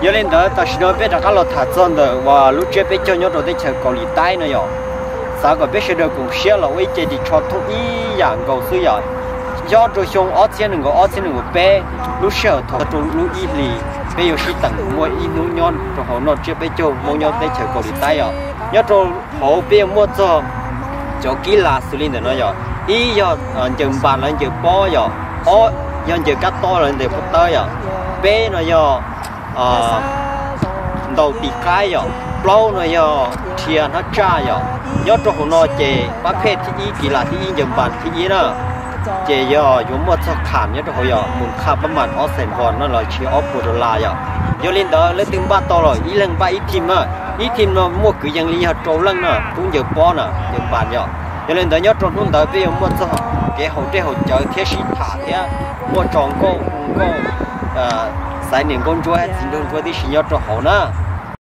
Yog li ntawd tam sim no peb rov qab los tham txog ntawm uas lub tsiab peb caug nyob rau teb chaws Kaus Lim Taib no yom. Xav kom peb sawv daws koom siab los ua ib ce ris tsho thooj ib yam nkaus xwb yom. Nyob rau xyoo ob txhiab nees nkaum ob txhiab nees nkaum peb, lub sij hawm thaum rau lub ib hlis, peb yuav sib teem muaj ib hnub nyob rau hauv noj tsiab peb caug Hmoob nyob teb chaws Kaus Lim Taib yom. Nyob rau hauv peb yuav muaj txog cov kib las xws li ntawm no yom. Ib yog ncaws npas los ncaws pob yom, ob yog ncaws kab tob los ncaws pob tawb yom, peb no yog ntaus tis qaib yom, plaub no yog rhia hnab tsaj yom. Nyob rau hauv no ces pab phej thib ib, kis las thib ib, ncaws npas thib ib na, ces yog yuav muaj txog kham nyob rau hauv yom, mus qha pab mam ob xees npos no los tsis ob puas dollar yom. Yog li ntawd leej twg npaj tau los ib leeg npaj ib thim na. Ib thim no muaj kwv yees li yog rau leej na, tub ncaws pob na, ncaws npas yom. Yog li ntawd nyob rau hnub ntawd peb yuav muaj txog kev haus dej haus cawv thiab sib tham thiab muaj tso nkauj hu nkauj, xaiv niam nkauj ntsuab thiab txiv nraug ntsuab tib si nyob rau hauv na.